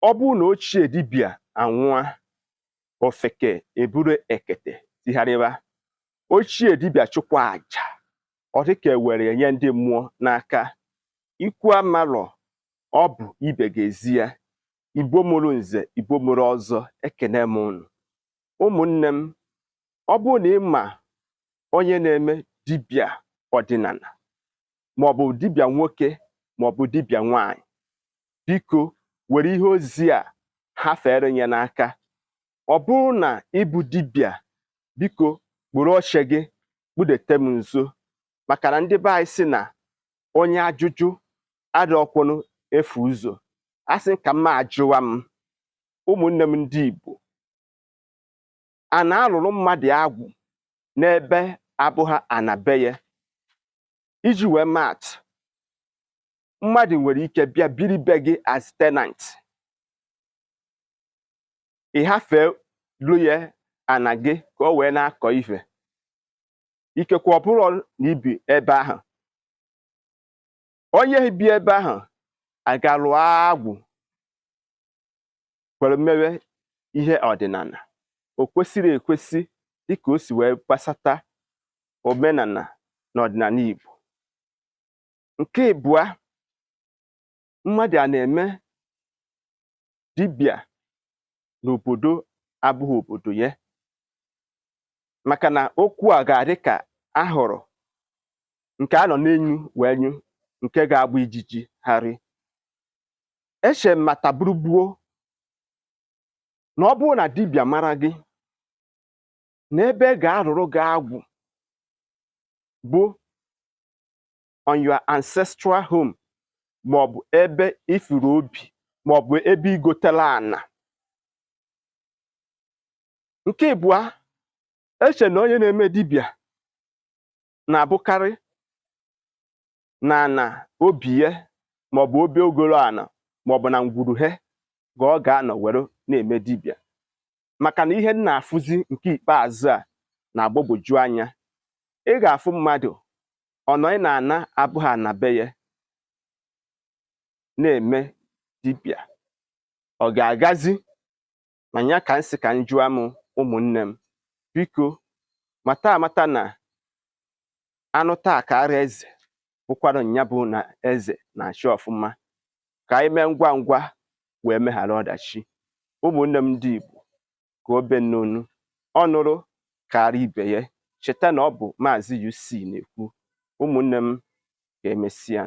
Ọ bụrụ na ochie dibịa anwụọ, ofeke eburu ekete tigharịba. Ochie dibịa chụkwa àjà, ọ dịka ewere ya nye ndị mmụọ n'aka. Ikwu amalọ, ọ bụ ibe ga-ezi ya. Igbo mụrụ nze, Igbo mụrụ ọzọ, ekene m unu. Ụmụnne m, ọ bụrụ na ị ma onye na-eme dibịa ọdịnala, maọbụ dibịa nwoke maọbụ dibịa nwanyị, biko were ihe ozi a hafere ya n'aka. Ọ bụrụ na ịbụ dibịa, biko kpụrụ oche gị kpụdete m nso, maka na ndị be anyị sị na onye ajụjụ adịọkwụnụ efu ụzọ. A sị ka mma ajụwa m ụmụnne m ndị Igbo, a na-alụrụ mmadụ agwụ n'ebe abụghị ana be ya? Iji wee maatụ, mmadụ nwere ike bịa biri be gị as tenant, ị hafee lu ya ana gị ka o wee na-akọ ife. Ikekwe ọ bụrụ na ibi ebe ahụ, onye bi ebe ahụ aga lụọ agwụ kwere mewe ihe ọdịnala. O kwesịrị ekwesị dịka o si wee gbasata omenala na ọdịnala Igbo? Nke ịbụa, mmadụ a na-eme dibịa n'obodo abụghị obodo ya? Maka na okwu a ga-adị ka ahụrụ nke a nọ n'enyu wee nyụ nke ga-agba ijiji gharị. Eche m mata gburugburu na ọ bụrụ na dibịa mara gị na ebe ga-arụrụ gị agwụ bụ on your ancestral home, maọbụ ebe ifuru obi, maọbụ ebe igotela ana. Nke ịbụa, eche na onye na-eme dibịa na-abụkarị na ana obi ya, maọbụ obi ogolo ana, maọbụ na ngwuru ha ka ọ ga-anọ were na-eme dibịa. Maka na ihe m na-afụzi nke ikpeazụ a na-agbagwoju anya. Ị ga-afụ mmadụ ọ nọ na ana abụghị ana be ya na-eme dibịa, ọ ga-agazi ma ya? Ka m sị ka m jụọ m ụmụnne m, biko mata amata na anụ taa ka ara eze bụkwara nya bụ na eze na-achị ọfụma. Ka anyị mee ngwa ngwa wee meghara ọdachi. Ụmụnne m ndị Igbo, ka obe nnunu ọ nụrụ kara ibe ya. Cheta na ọ bụ Maazị UC na-ekwu. Ụmụnne m, ka emesịa.